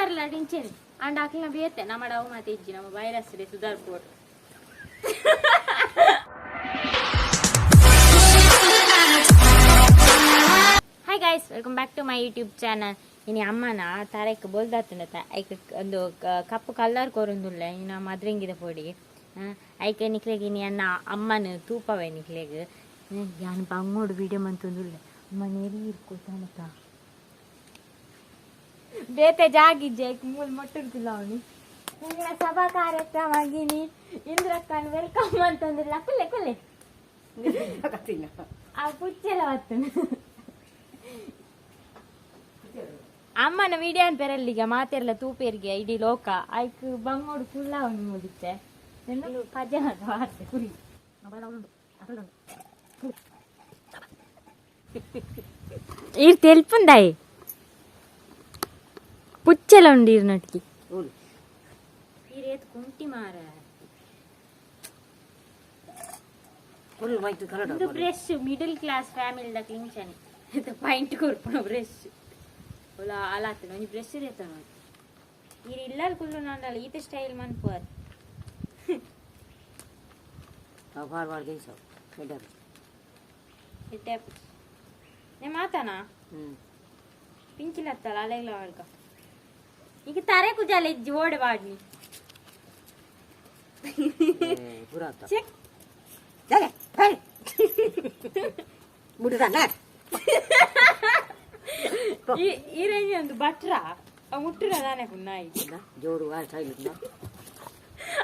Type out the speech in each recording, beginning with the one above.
Parlour ಇಂಚೆನೆ ಅಂಡ ಅಕ್ಲೆನ ಬೇತೆ ನಮ್ಮಡ ಅವು ಮಾತ ಇಜ್ಜಿ ನಮ್ಮ ವೈರಸ್ ಡೆ ಸುಧಾರ್ಪೋಡು. Hi guys, welcome back to my YouTube channel. ಇನಿ ಅಮ್ಮನ ತರೆಕ್ ಬೊಲ್ದಾತುಂಡತ ಐಕ್ ಒಂದು ಕಪ್ಪು ಕಲ್ಲರ್ ಕೊರೊಂದುಲ್ಲೆ ಇನ್ನ ಮದ್ರಿಂಗಿದ ಪೊಡಿ ಐಕ್ ನಿಕ್ಲೆಗ್ ಇನಿ ಅನ್ನ ಅಮ್ಮನ ತೂಪವೆ ನಿಕ್ಲೆಗ್ ಯಾನ್ ಬಂಗೋಡು ವೀಡಿಯೋ ಮಂತೊಂದುಲ್ಲೆ ಅಮ್ಮ ನೆರಿ ಇರ್ಕೋತಾನತ ಬೇತೆ ಜಾಗಿಜ್ಜೆ ಐಕ್ ಮೂಲ್ ಮೊಟ್ಟುರ್ತಿಲ್ಲ ಅವನಿ ನಿನ್ನ ಸಭಾ ಕಾರ್ಯಕ್ರಮ ಗಿನಿ ಇಂದ್ರಕ್ಕನ್ welcome ಅಂತಂದಿಲ್ಲ ಕುಲ್ಲೆ ಕುಲ್ಲೆ ಆ ಪುಚ್ಚೆಲ್ಲ ಬತ್ತುಂಡು ಅಮ್ಮನ ವಿಡಿಯೋ ಪೆರಲ್ಲಿಗ ಮಾತೆರ್ಲ ತೂಪೇರಿಗೆ ಇಡೀ ಲೋಕ ಐಕ್ ಬಂಗೋಡು ಕುಲ್ಲ ಅವನು ಮುಗಿತ್ತೆ ಪಜನ ವಾರ್ತೆ ಕುರಿ ಈರ್ ತೆಲ್ಪುಂದಾಯಿ ಪುಚ್ಚೆಲ ಉಂಡು ಈರ್ನೊಟ್ಟಿಗೆ ಈರೇತ್ ಕುಂಟಿ ಮಾರ ಒಂದು ಬ್ರಷ್ ಮಿಡಲ್ ಕ್ಲಾಸ್ ಫ್ಯಾಮಿಲಿ ದ ಕ್ಲಿಂಚನೆ ಪಾಯಿಂಟ್ ಕೊರ್ಪುನ ಬ್ರಷ್ ಒಲ ಅಲಾತನ ಒಂಜಿ ಬ್ರಷ್ ಇರೇತನ ಈರ್ ಇಲ್ಲಲ್ ಕುಲ್ಲು ನಾಂಡಲ ಈತ ಸ್ಟೈಲ್ ಮನ್ಪುವರ್ ಎಡ್ಡೆ ನೆ ಮಾತಾನಾ ಪಿಂಚಿಲತ್ತಲ್ಲ ಅಲೆಗ್ಲ ವಾಡ್ಕ ಈಗ ತರೆ ಕುಜಾಲ ಇಜ್ಜಿ ಓಡೆ ವಾಡ್ನಿ ಚೆಕ್ ಈ ರೇಂಜ್ ಒಂದು ಬಟ್ರ ಮುಟ್ಟುನ ದಾನೆ ಪುನ್ನಾಯಿ ಜೋಡು ಸ್ಟೈಲ್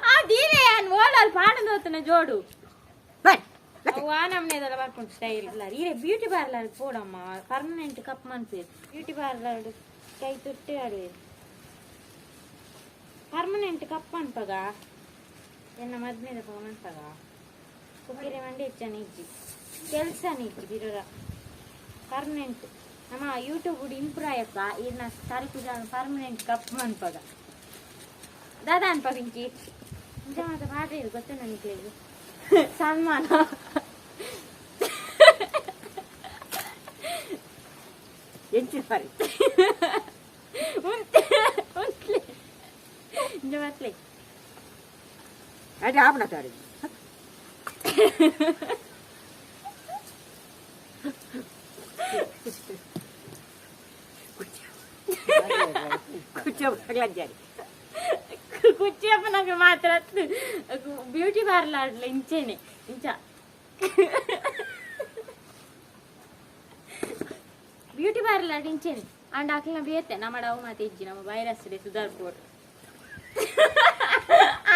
ಆ ದೀನೆ ಯಾನ್ ಓಲಾಲ್ ಪಾಡಂದೋತನ ಜೋಡು ಅವು ಆ ನಮ್ನೆದಲ್ಲ ಬರ್ಪುಂಡು ಸ್ಟೈಲ್ ಈರೆ ಬ್ಯೂಟಿ ಪಾರ್ಲರ್ ಪೋಡಮ್ಮ ಪರ್ಮನೆಂಟ್ ಕಪ್ ಮನ್ಪೇರು ಬ್ಯೂಟಿ ಪಾರ್ಲರ್ ಕೈ ತೊಟ್ಟೆ ಆಡುವೇರು ಪರ್ಮನೆಂಟ್ ಕಪ್ ಅನ್ಪಗ ಎನ್ನ ಮದ್ಮೆದ ಪಗ ಮನ್ಪಗ ಕುಕ್ಕಿರೆ ಮಂಡಿ ಹೆಚ್ಚನ ಇಜ್ಜಿ ಕೆಲಸನ ಇಜ್ಜಿ ಬಿರೋರ ಪರ್ಮನೆಂಟ್ ನಮ್ಮ ಯೂಟ್ಯೂಬ್ ಇಂಪ್ರೂವ್ ಆಯಪ್ಪ ಈರ್ನ ತರಿಪುಜ ಪರ್ಮನೆಂಟ್ ಕಪ್ ಮನ್ಪಗ ದಾದಾ ಅನ್ಪಗ ಇಂಚಿ ಇಂಚ ಮಾತ ಪಾಠ ಇದು ಗೊತ್ತೇ ನನಗೆ ಸನ್ಮಾನ ಎಂಚು ಸಾರಿ ಉಂತೆ ಉಂತ್ಲೆ ಇಂಚ ಮತ್ಲೆ ಅದೇ ಆಪಣ ಸಾರಿ ಕುಚ್ಚ ಕುಚ್ಚಿಯಪ್ಪನಾಗ ಮಾತ್ರ ಬ್ಯೂಟಿ ಪಾರ್ಲರ್ ಇಂಚೆನೆ ಇಂಚ ಬ್ಯೂಟಿ ಪಾರ್ಲರ್ ಇಂಚೆನೆ ಅಂಡ ಅಕ್ಲೆನ ಬೇತೆ ನಮ್ಮಡ ಅವು ಮಾತ ಇಜ್ಜಿ ನಮ್ಮ ವೈರಸ್ ಡೆ ಸುಧಾರ್ಪೋಡು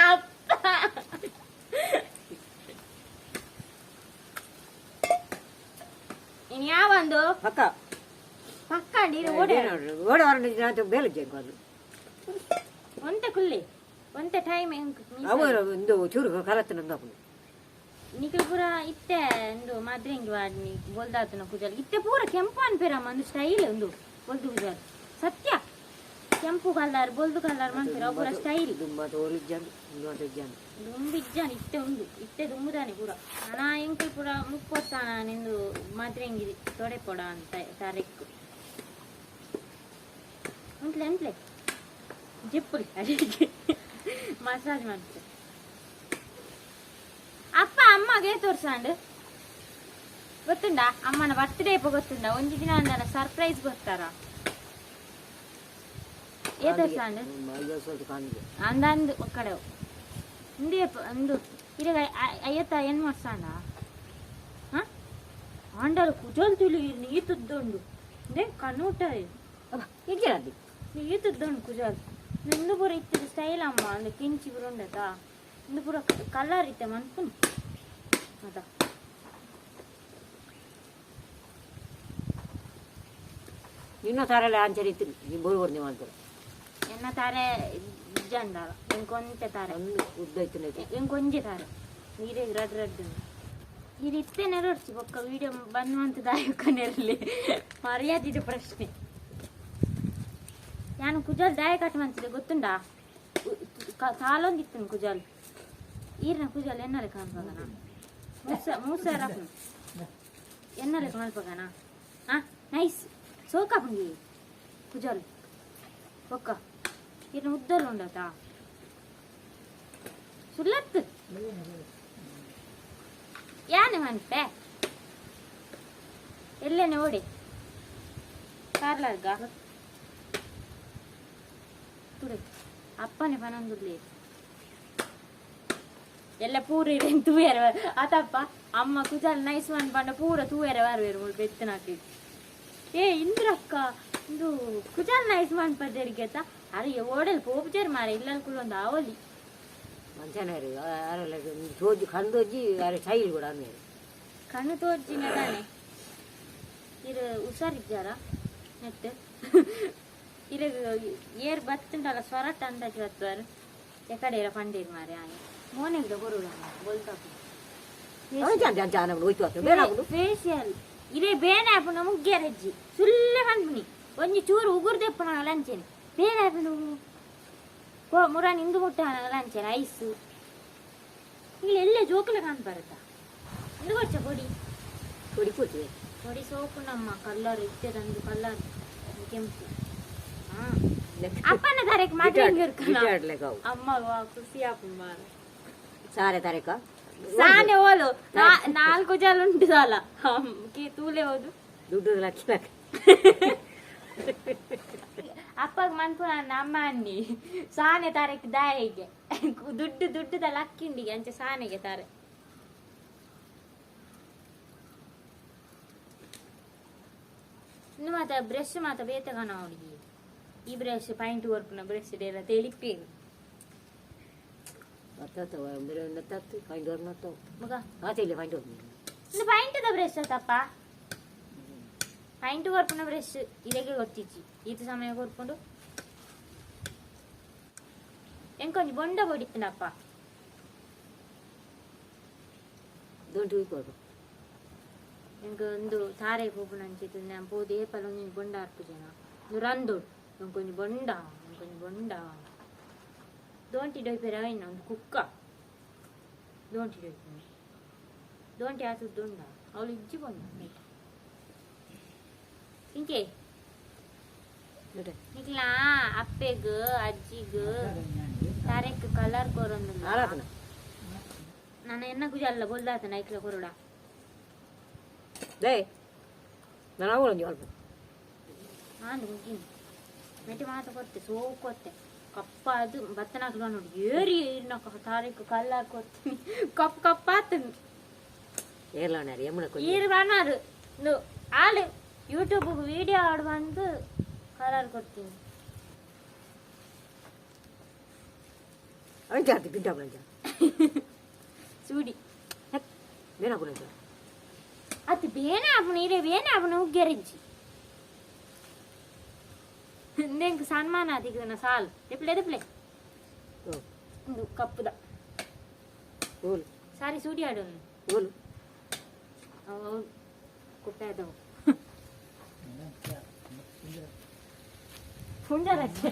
ಅಪ್ಪ ಇನ್ ಯಾವಂದು ಪಕ್ಕ ಪಕ್ಕ ನೀರು ಓಡೆ ಓಡ ವರ ಬೇಲೆ ಜಂಕು ಒಂತೆ ಕುಲ್ಲಿ ಒಂತೆ ಟೈಮ್ ಅವು ಒಂದು ಚೂರು ಕಲತ್ತನ ನಿಖಲ್ ಪೂರ ಇತ್ತೆ ಒಂದು ಮದ್ರೆಂಗಿ ವಾಡ್ನಿ ಬೊಲ್ದಾತನ ಕುಜಲ್ ಇತ್ತೆ ಪೂರ ಕೆಂಪು ಅನ್ಪೇರಮ್ಮ ಒಂದು ಸ್ಟೈಲ್ ಒಂದು ಬೊಲ್ದು ಕುಜಲ್ ಸತ್ಯ ಕೆಂಪು ಕಲರ್ ಬೊಲ್ದು ಕಲರ್ ಮನ್ಪೇರ ಅವು ಪೂರ ಸ್ಟೈಲ್ ದುಂಬಿಜ್ಜಾನ್ ಇತ್ತೆ ಉಂಡು ಇತ್ತೆ ದುಂಬುದಾನೆ ಪೂರ ಅನಾ ಎಂಕಲ್ ಪೂರ ಮುಪ್ಪೊತ್ತಾನ ನಿಂದು ಮದ್ರೆಂಗಿ ತೊಡೆ ಪೊಡ ಅಂತ ತರೆಕ್ಕು ಉಂಟ್ಲೆ ಉಂಟ್ಲೆ ಜಿಪ್ಪುಲಿ ಅಡಿಗೆ ಮಸಾಜ್ ಮಾಡ್ತಾರೆ ಅಪ್ಪ ಅಮ್ಮಗೆ ತೋರ್ಸಂಡ್ ಗೊತ್ತುಂಡ ಅಮ್ಮನ ಬರ್ತ್ಡೇ ಗೊತ್ತುಂಡ ಒಂಜಿ ದಿನ ಅಂದನ ಸರ್ಪ್ರೈಸ್ ಗೊತ್ತಾರ ಏ ತೋರ್ಸಂಡ್ ಅಂದಂದು ಒಕ್ಕಡೆ ಇಂದೇ ಅಂದು ಇರಗ ಅಯ್ಯತ್ತ ಏನ್ ಮಾಡ್ಸಂಡ ಹಾ ಆಂಡಲ್ ಕುಜಲ್ ತುಲಿ ನೀತುದ್ದುಂಡು ಇಂದೇ ಕಣ್ಣು ನೀತುದ್ದುಂಡು ಕುಜಲ್ ನಿಂದು ಪೂರ ಇತ್ತಿದ ಸ್ಟೈಲ್ ಅಮ್ಮ ಅಂದು ಕಿಂಚಿ ಪೂರ ಉಂಡತಾ ಇಂದು ಪೂರ ಕಲರ್ ಇತ್ತೆ ಮನ್ಪುನು ಅದ ನಿನ್ನ ತಾರೆಲ್ಲ ಆಂಚರಿ ಇತ್ತು ನೀ ಬೋರ್ ಬೋರ್ ನೀವು ಅಂತಾರೆ ಎನ್ನ ತಾರೆ ಇಜ್ಜಂಡಾಲ ಎಂಕೊಂತೆ ತಾರೆ ಒಂದು ಉದ್ದ ಇತ್ತು ಎಂಕೊಂಜಿ ತಾರೆ ನೀರೇ ರಡ್ ರಡ್ ನೀರು ಇತ್ತೆ ನೆರೊಡ್ಚಿ ಬೊಕ್ಕ ವಿಡಿಯೋ ಬಂದ್ ದಾಯಕ ನೆರಲಿ ಮರ್ಯಾದಿದ ಪ್ರಶ್ನೆ ಯಾನು ಕುಜಾಲ್ ದಾಯ ಕಟ್ ಮಂತಿದೆ ಗೊತ್ತುಂಡಾ ತಾಲೊಂದಿತ್ತು ಕುಜಾಲ್ ಈರ್ನ ಕುಜಾಲ್ ಎನ್ನಲೆ ಕಾಣ್ಪಗನ ಮೂಸ ಮೂಸ ರಪ್ನು ಎನ್ನಲೆ ಕಾಣ್ಪಗನ ಆ ನೈಸ್ ಸೋಕಾಪುಂಗಿ ಕುಜಾಲ್ ಬೊಕ್ಕ ಇನ್ನು ಉದ್ದಲ್ಲ ಉಂಡತಾ ಸುಲ್ಲತ್ತು ಯಾನೆ ಮನ್ಪೆ ಎಲ್ಲೇನೆ ಓಡಿ ಕಾರ್ಲಾರ್ಗ ತುಡೆ ಅಪ್ಪನೆ ಪನೊಂದುರ್ಲಿ ಎಲ್ಲ ಪೂರ ಇರೇನು ತೂಯರ ಆತಪ್ಪ ಅಮ್ಮ ಕುಜಲ್ ನೈಸ್ ಮನ್ ಪಂಡ ಪೂರ ತೂಯರ ಬರ್ವೇರು ಮುಳು ಬೆತ್ತನಾಕಿ. ಏ ಇಂದ್ರಕ್ಕ, ಇಂದು ಕುಜಲ್ ನೈಸ್ ಮನ್ಪದರಿಗೆ ಅರೆ ಓಡಲ್ ಪೋಪುಜಾರ್ ಮಾರ ಇಲ್ಲ ಕುಲ್ಲೊಂದು ಆವಲಿ. ಮಂಚನ ಅರೆಲ್ಲ ತೋಜಿ ಕಣ್ಣು ಅರೆ ಶೈಲಿ ಕೂಡ ಅಂದೇರು. ಕಣ್ಣು ತೋರ್ಜಿನ ತಾನೆ ಇರು ಹುಷಾರಿದ್ದಾರ ನೆಟ್ ಇರ ಏರ್ ಬತ್ತುಂಡಲ್ಲ ಸ್ವರಟ್ ಅಂದಾಜು ಬತ್ತುವಾರು ಎಕಡೆ ಇರ ಪಂಡೀರ್ ಮಾರೆ ಆನೆ ಮೋನೆಗ್ದ ಬರುಡ ಬೋಲ್ತಾಪು. ಫೇಶಿಯಲ್ ಇರೇ ಬೇನೆ ಆಪುಂಡ ಮುಗ್ಗೆರಜ್ಜಿ ಸುಲ್ಲೆ ಪನ್ಪುನಿ ಒಂಜಿ ಚೂರು ಉಗುರ್ದೆಪ್ಪುನ ಲಂಚೇನೆ ಬೇನೆ ಆಪುಂಡು ಮುರಾನ್ ಇಂದು ಮುಟ್ಟ ಲಂಚೇನೆ ಐಸ್ ಇಲ್ಲಿ ಎಲ್ಲ ಜೋಕುಲ ಕಾಣ್ಬಾರತ್ತ ಇಂದು ಕೊಚ್ಚ ಪೊಡಿ. ಪೊಡಿ ಕೊಡ್ತೀವಿ. ಪೊಡಿ ಸೋಪು ನಮ್ಮ ಕಲ್ಲರ್ ಇತ್ತೆ ತಂದು ಕಲ್ಲರ್ ಕೆಂಪು. ಅಪ್ಪನ ತಾರೀಕು ಮಾತ್ರ ಅಮ್ಮ ಖುಷಿ ಆಪುಂಡು ಮಾರ. ಸಾರೆ ತಾರೀಕ. ಸಾನೆ ಓಲು ನಾಲ್ಕು ಜನ ಉಂಟು ಸಾಲ ತೂಲೆ ಹೋದು. ದುಡ್ಡು ಲಕ್ಷ ಲಕ್ಷ. ಅಪ್ಪಗ್ ಮನ್ಪುನ ನಮ್ಮ ಅನ್ನಿ ಸಾನೆ ತಾರೀಕು ದಾಯಿಗೆ ದುಡ್ಡು ದುಡ್ಡುದ ಲಕ್ಕಿಂಡಿಗೆ ಅಂಚೆ ಸಾನೆಗೆ ತಾರೆ. ಇನ್ನು ಮಾತ ಬ್ರಷ್ ಮಾತ ಬೇತಗನ ಅವನಿಗೆ ಈ ಬ್ರಷ್ ಪಾಯಿಂಟ್ ವರ್ಪುನ ಬ್ರಷ್ ಎಲ್ಲ ತೆಲಿಪೇನು. ಮಗ ಪಾಯಿಂಟ್ ಬ್ರಷ್ ತಪ್ಪ ಪಾಯಿಂಟ್ ವರ್ಪುನ ಬ್ರಷ್ ಇದಕ್ಕೆ ಗೊತ್ತಿಚ್ಚಿ ಈತ ಸಮಯ ಕೊರ್ಪುಂಡು ಎಂಕೊಂಜಿ ಬೊಂಡ ಬೊಡಿತ್ತನಪ್ಪ. ದೊಡ್ಡ ಕೊಡು. ಎಂಕ್ ಒಂದು ತಾರೆ ಪೋಪುನ ಅಂಚಿತ್ತು ನಾನು ಪೋದು ಏಪಲ ಒಂಜಿ ಬೊಂಡ ಅರ್ಪುಜನ ಇದು ರಂದೋಡು ಎಂಕೊಂಜಿ ಬೊಂಡ ಎಂಕೊಂಜಿ ಬೊಂಡ ದೋಂಟಿ ಡೊಯ್ಪೆರ ಐನ ಒಂದು ಕುಕ್ಕ ದೋಂಟಿ ಡೊಯ್ಪುನಿ ದೋಂಟಿ ಆತು ದೊಂಡ ಅವಳು ಇಜ್ಜಿ ಬೊಂಡ ಇಂಕೆ ನಿಕ್ಲ ಅಪ್ಪೆಗ್ ಅಜ್ಜಿಗ್ ತಾರೆಕ್ ಕಲರ್ ಕೊರೊಂದು ಆರಾಧನ. ನಾನು ಎನ್ನ ಕುಜಲ್ಲ ಬೊಲ್ದಾತನ ಐಕ್ಲ ಕೊರಡ. ಲೇ ನಾನು ಅವಳೊಂದು ಅಲ್ಪ. ಆಂಡ್ ಮುಗಿನಿ ಮೆಟ್ಟಿ ಮಾತ ಕೊತ್ತೆ ಸೋಕು ಕೊತ್ತೆ ಕಪ್ಪ ಅದು ಬತ್ತನಾಕ್ಲು ನೋಡಿ ಏರಿ ಏರಿನಕ ತಾರೀಕು ಕಲ್ಲಾರ್ ಕೊತ್ತೀನಿ ಕಪ್ ಕಪ್ಪಾತನು. ಏರ್ಲಾಣಾರು ಯಮುನ ಕೊಂಚ. ಈರು ಬಣ್ಣಾರು ಆಳು ಯೂಟ್ಯೂಬ್ ವಿಡಿಯೋ ಆಡ್ ಬಂದು ಕಲರ್ ಕೊಡ್ತೀನಿ. ಅಂಚಾರ್ತಿ ಪಿಂಟಾಪುನ ಅಂಚ. ಸೂಡಿ. ಬೇನಾಪುನ ಅಂಚ. ಅದು ಬೇನೆ ಆಪುನ ಇರೇ ಬೇನೆ ಆಪುನ ಉಗ್ಗೆರೆಜ್ಜಿ ಇಂದೆಂಕ್ ಸನ್ಮಾನ ಆತಿಗೆ ಸಾಲು ಎಪ್ಲೆ ಎಪ್ಲೆ. ಓ. ಇಂದು ಕಪ್ಪುದ. ಓಲು. ಸಾರಿ ಸೂಡಿ ಆಡು. ಓಲು. ಅವು ಕುಪ್ಪೆ ಆದವು ಪುಂಜರಕ್ಕೆ.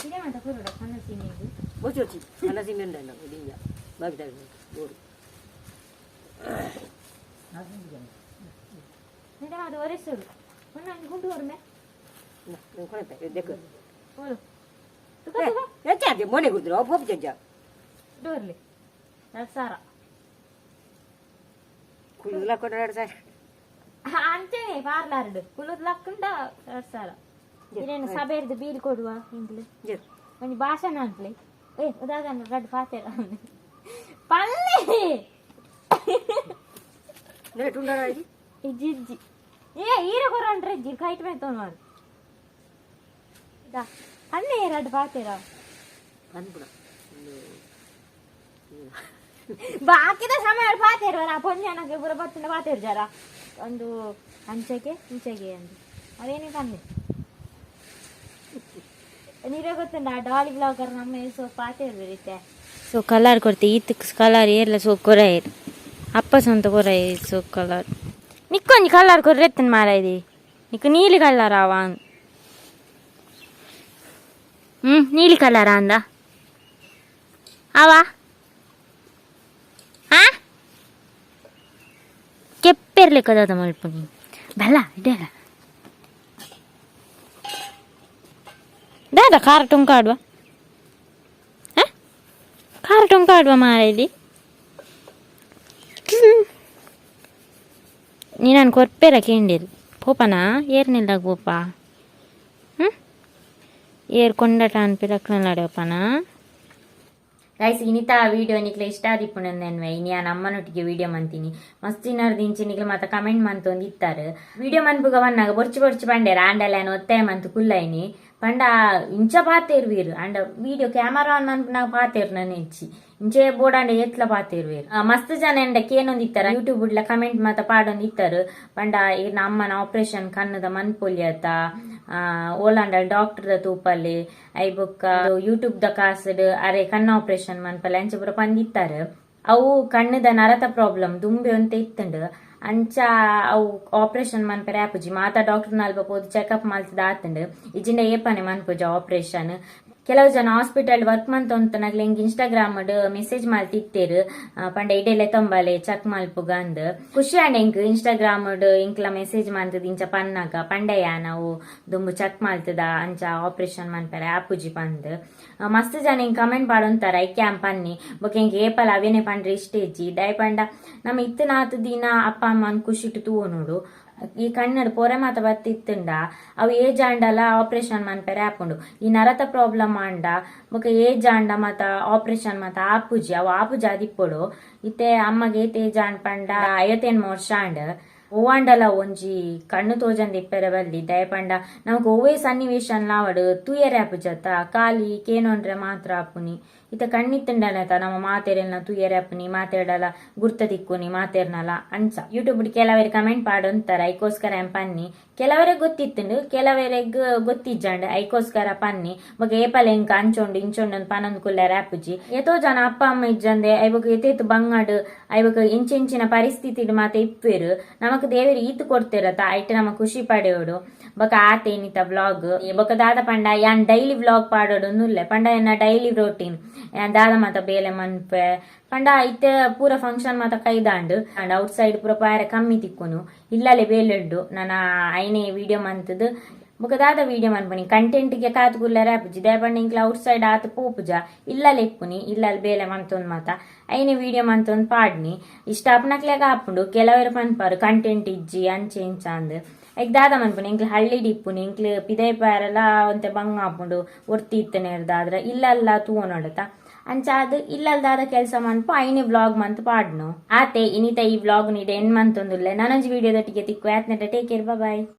ಇದೇ ಮಾತ ಕುರುಡ ಕಣ್ಣು ಸೀಮೆಗೆ. ಒಚ್ಚಿ ಒಚ್ಚಿ ಕಣ್ಣ ಸೀಮೆ ಉಂಡ ದಿಂಜ ಬಾಕಿ ತಾಗ ಬೋರು. ಇದೇ ಮಾತ ಒರೆಸೋಡು ಒಂದು ಗುಂಡು ಹೊರಮೆ. ಕೊನೆಪೆ ದೆಕ್ಕು. ಓಲು ತುಕ ತುಕ. ಹೆಚ್ಚಾರ್ತಿ ಮೋನೆ ಗುರ್ತಿರ ಒಬ್ಬ ಚಂಚ. ಡೋರ್ಲಿ 2000. ಕುಳ್ಳು ಕೊಂಡು 2000. ಅಂಚೆನೆ ಪಾರ್ಲಾರ್ಡ್ ಕುಲುದ್ ಲಕ್ಕುಂಡ 2000 ಇರೇನು ಸಬೇರ್ದು ಬೀಲ್ ಕೊಡುವ ಇಂಗ್ಲು. ಜರ್. ಒಂಜಿ ಭಾಷಣ ಅನ್ಪ್ಲೆ ಏ ಉದಾಹರಣೆ ರಡ್ಡ್ ಪಾತೆರ ಪಲ್ಲೆ. ನೆರೆ ಟುಂಡಾರ. ಇಜ್ಜಿ ಇಜ್ಜಿ ಏ ಈರ ಕೊರೊಂಡ್ರೆ ಇಜ್ಜಿ ಕೈಟ್ ಮೇತೋನ್ ಮಾಡು ದಾ ಪಲ್ಲೆ ರಡ್ಡ್ ಪಾತೆರ. ಪನ್ಪುಣ. ಬಾಕಿದ ಸಮಯ ಪಾತೆರ ಪೊಂಜನಕ್ಕೆ ಪೂರ ಬತ್ತುಂಡ ಪಾತೆರ್ ಜರ ಒಂದು ಅಂಚೆಗೆ ಇಂಚೆಗೆ ಅಂದು ಅವೇನೇ ಪನ್ನೆ ನೀರೇ ಗೊತ್ತುಂಡ ಆ ಡಾಲಿ ಬ್ಲಾಗರ್ ನಮ್ಮ ಸೊ ಪಾತೆರ್ ಬರೀತೆ ಸೊ ಕಲರ್ ಕೊಡ್ತೆ ಈತ್ ಕಲರ್ ಏರ್ಲ ಸೊ ಕೊರೈರ್ ಅಪ್ಪ ಸ್ವಂತ ಕೊರೈ ಸೊ ಕಲರ್ ನಿಕ್ಕೊಂಜಿ ಕಲರ್ ಕೊರ್ರೆತ್ತನ್ ಮಾರ ಇದೆ ನಿಕ್ಕು ನೀಲಿ ಕಲರ್ ಆವ ನೀಲಿ ಕಲರ್ ಅಂದ ಆವಾ ಆ ಕೆಪ್ಪೆ. ಪೋಪೆರ್ಲೆಕ್ಕ ದಾದ ಮಲ್ಪುನಿ ಬಲ್ಲ ಇಡೇಲ ದಾದ ಖಾರ ಟೊಂಕಾಡುವ ಖಾರ ಟೊಂಕಾಡುವ ಮಾರೇದಿ ನೀನು ಕೊರ್ಪೆರ ಕೇಂಡಿರು ಪೋಪನಾ ಏರ್ನೆಲ್ಲಾಗ ಪೋಪ ಹ್ಞೂ ಏರ್ ಕೊಂಡಟ ಅನ್ಪಿರಕ್ನಲ್ಲಾಡೋಪನಾ. ಗೈಸ್, ಇನಿತಾ ವೀಡಿಯೋ ನಿಕ್ಲೆ ಇಷ್ಟ ಆದಿಪ್ಪುನಂದೆನ್ವೆ. ಇನಿ ಆ ನಮ್ಮನೊಟ್ಟಿಗೆ ವೀಡಿಯೋ ಮಂತೀನಿ. ಮಸ್ತ್ ದಿನರ್ದಿಂಚಿ ನಿಕ್ಲೆ ಮಾತ ಕಮೆಂಟ್ ಮಂತೊಂದು ಇತ್ತಾರೆ. ವೀಡಿಯೋ ಮನ್ಪುಗ ವನ್ನಾಗ ಬೊರ್ಚಿ ಬೊರ್ಚಿ ಪಂಡೇರ. ಆಂಡಲ ಒತ್ತಾಯ ಮಂತು ಕುಲ್ಲೈನಿ. ಪಂಡ ಇಂಚ ಪಾತೇರ್ವೀರು ಅಂಡ ವೀಡಿಯೋ ಕ್ಯಾಮರಾ ಆನ್ ಮನ್ಪುನಾಗ ಪಾತೇರ್ ನನ್ ಹೆಚ್ಚಿ ಇಂಚೆ ಬೋಡಾಂಡ ಏತ್ಲ ಪಾತೇರ್ವೀರು. ಮಸ್ತ್ ಜನ ಎಂಡ ಕೇನೊಂದು ಇತ್ತರ, ಯೂಟ್ಯೂಬ್ ಉಡ್ಲ ಕಮೆಂಟ್ ಮಾತ ಪಾಡೊಂದು ಇತ್ತರು. ಪಂಡ ಇರ್ನ ಅಮ್ಮನ ಆಪರೇಷನ್ ಕಣ್ಣದ ಮನ್ಪೊಲಿಯತ್ತ, ಓಲಾಂಡ ಡಾಕ್ಟರ್ ದ ತೂಪಲ್ಲಿ, I ಬೊಕ್ಕ ಯೂಟ್ಯೂಬ್ ದ ಕಾಸುಡು ಅರೆ ಕಣ್ಣ ಆಪರೇಷನ್ ಮನ್ಪಲೆ ಅಂಚ ಪೂರ ಪಂದಿತ್ತಾರೆ. ಅವು ಕಣ್ಣದ ನರತ ಪ್ರಾಬ್ಲಮ್ ದುಂಬೆ ಅಂತ ಇತ್ತಂಡು. ಅಂಚ ಅವು ಆಪರೇಷನ್ ಮನ್ಪೆರೆ ಆಪುಜಿ. ಮಾತ ಡಾಕ್ಟರ್ ನಲ್ಪ ಪೋದು ಚೆಕಪ್ ಮಲ್ತದ ಆತಂಡು. ಇಜಿಂಡ ಏಪನೆ ಮನ್ಪುಜ ಆಪರೇಷನ್. ಕೆಲವು ಜನ ಹಾಸ್ಪಿಟಲ್ ವರ್ಕ್ ಮಂತೊಂತನಗ್ಲೆ ಇಂಕ್ ಇನ್ಸ್ಟಾಗ್ರಾಮ್ ಮೆಸೇಜ್ ಮಲ್ತಿತ್ತೇರು, ಪಂಡ ಇಡೆಲೆ ತೊಂಬಲೆ ಚೆಕ್ ಮಲ್ಪುಗ ಅಂದ್. ಖುಷಿ ಆಂಡ್ ಎಂಕ್ ಇನ್ಸ್ಟಾಗ್ರಾಮ್ ಇಂಕ್ಲ ಮೆಸೇಜ್ ಮಂತದ ಇಂಚ ಪನ್ನಾಗ. ಪಂಡಯ್ಯ ನಾವು ದುಂಬು ಚೆಕ್ ಮಲ್ತದ, ಅಂಚ ಆಪರೇಷನ್ ಮನ್ಪೆರೆ ಆಪುಜಿ ಪಂದ್. ಮಸ್ತ್ ಜನ ಇಂಕ್ ಕಮೆಂಟ್ ಪಾಡೊಂತಾರ. ಐಕೆ ಪನ್ನಿ ಬೊಕ ಎಂಕ್ ಏಪಲ ಅವೇನೆ ಪಂಡ್ರೆ ಇಷ್ಟ ಇಜ್ಜಿ. ದಾಯೆ ಪಂಡ ನಮ್ಮ ಇತ್ತನಾತ್ ದಿನ ಅಪ್ಪ ಅಮ್ಮನ್ ಖುಷಿಟ್ ತೂವೊನೋಡು. ಈ ಕಣ್ಣಡ್ ಪೊರೆ ಮಾತ ಬತ್ತಿತ್ತುಂಡ ಅವು ಏಜ್ ಆಂಡಲ ಆಪರೇಷನ್ ಮನ್ಪೆರೆ ಆಪುಂಡು. ಈ ನರತ ಪ್ರಾಬ್ಲಮ್ ಆಂಡ ಬೊಕ ಏಜ್ ಆಂಡ ಮಾತ ಆಪರೇಷನ್ ಮಾತ ಆಪುಜಿ. ಅವು ಆಪುಜಿ ಆದಿಪ್ಪೊಡು. ಇತ್ತೆ ಅಮ್ಮಗೆ ಏತ್ ಏಜ್ ಆಂಡ್ ಪಂಡ 58 ವರ್ಷ ಆಂಡ್. ಒವ್ವಾಂಡಲ ಒಂಜಿ ಕಣ್ಣು ತೋಜಂದ ಇಪ್ಪೆರೆ ಬಲ್ಲಿ. ದಾಯೆ ಪಂಡ ನಮಕ್ ಒವ್ವೇ ಸನ್ನಿವೇಶನ್ ಲಾವಡ್ ತೂಯೆರೆ ಆಪುಜತ್ತ. ಖಾಲಿ ಕೇನೊಂಡ್ರೆ ಮಾತ್ರ ಆಪುನಿ. ಇತ್ತ ಕಣ್ಣಿತ್ತುಂಡಲತ ನಮ್ಮ ಮಾತೆರೆಲ್ನ ತೂಯೆರೆ ಆಪುನಿ, ಮಾತೆರ್ಡಲ ಗುರ್ತ ತಿಕ್ಕುನಿ ಮಾತೆರ್ನಲ. ಅಂಚ ಯೂಟ್ಯೂಬ್ ಕೆಲವೆರ್ ಕಮೆಂಟ್ ಪಾಡೊಂತಾರ, ಐಕೋಸ್ಕರ ಎಂ ಪನ್ನಿ. ಕೆಲವರೆ ಗೊತ್ತಿತ್ತುಂಡು, ಕೆಲವರೆಗ್ ಗೊತ್ತಿಜ್ಜಾಂಡ್, ಐಕೋಸ್ಕರ ಪನ್ನಿ. ಬೊಕ ಏಪಲ ಎಂಕ್ ಅಂಚೊಂಡು ಇಂಚೊಂಡು ಪನೊಂದು ಕುಲ್ಲೆರೆ ಆಪುಜಿ. ಏತೋ ಜನ ಅಪ್ಪ ಅಮ್ಮ ಇಜ್ಜಂದೆ ಐಬೊಕ ಏತೇತ್ ಬಂಗಾಡು ಐಬೊಕ ಎಂಚೆಂಚಿನ ಪರಿಸ್ಥಿತಿ ಮಾತ ಇಪ್ಪೇರು. ನಮಕ್ ದೇವೆರ್ ಈತ್ ಕೊಡ್ತಿರತ್ತ, ಐಟ್ ನಮ ಖುಷಿ ಪಡೆಯೋಡು. ಬೊಕ ಆತೆ ಇನಿತ ವ್ಲಾಗ್. ಬೊಕ ದಾದ ಪಂಡ ಯಾನ್ ಡೈಲಿ ವ್ಲಾಗ್ ಪಾಡೋಡು ನುಲ್ಲೆ. ಪಂಡ ಎನ್ನ ಡೈಲಿ ರೋಟೀನ್, ಯಾನ್ ದಾದ ಮಾತ ಬೇಲೆ ಮನ್ಪೆ ಪಂಡ ಇತ್ತೆ ಪೂರ ಫಂಕ್ಷನ್ ಮಾತ ಕೈದಾಂಡ್ ಅಂಡ್ ಔಟ್ ಸೈಡ್ ಪೂರ ಪಾಯರೆ ಕಮ್ಮಿ ತಿಕ್ಕುನು. ಇಲ್ಲಲೆ ಬೇಲೆಡ್ಡು ನನ ಐನೇ ವಿಡಿಯೋ ಮಂತದು. ಬೊಕ ದಾದ ವಿಡಿಯೋ ಮನ್ಪುನಿ ಕಂಟೆಂಟ್ ಗೆ ಕಾತ್ ಕುಲ್ಲೆರೆ ಆಪುಜಿ. ದಾಯೆ ಪಂಡ ಇಂಕ್ಲ ಔಟ್ ಸೈಡ್ ಆತ್ ಪೋಪುಜ. ಇಲ್ಲಲೆ ಇಪ್ಪುನಿ, ಇಲ್ಲಲ್ಲಿ ಬೇಲೆ ಮಂತೊಂದು ಮಾತ ಐನೆ ವಿಡಿಯೋ ಮಂತೊಂದು ಪಾಡ್ನಿ. ಇಷ್ಟ ಆಪುನಕ್ಲೆಗ್ ಆಪುಂಡು. ಕೆಲವರು ಪನ್ಪಾರು ಕಂಟೆಂಟ್ ಇಜ್ಜಿ ಅಂಚೆ ಇಂಚ ಅಂದ್. ಐಕ್ ದಾದ ಮನ್ಪುನಿ? ಎಂಕ್ಲ ಹಳ್ಳಿಡ್ ಇಪ್ಪುನಿ. ಎಂಕ್ಲ ಪಿದೈ ಪಾಯರೆಲ ಒಂತೆ ಬಂಗ ಆಪುಂಡು ಒರ್ತಿ ಇತ್ತನೇರ್ದಾದ್ರ. ಇಲ್ಲಲ್ಲ ತೂವೊನೊಡತ. ಅಂಚಾದ್ ಇಲ್ಲಲ್ ದಾದ ಕೆಲಸ ಮನ್ಪು ಐನೆ ವ್ಲಾಗ್ ಮಂತ್ ಪಾಡ್ನು. ಆತೆ ಇನಿತ ಈ ವ್ಲಾಗ್ ನೀಡೆ ಎಂಡ್ ಮಂತೊಂದುಲ್ಲೆ. ನನೊಂಜಿ ವಿಡಿಯೋದೊಟ್ಟಿಗೆ ತಿಕ್ಕು. ಆತ್ನೆಟ ಟೇಕ್ ಕೇರ್, ಬಾಯ್.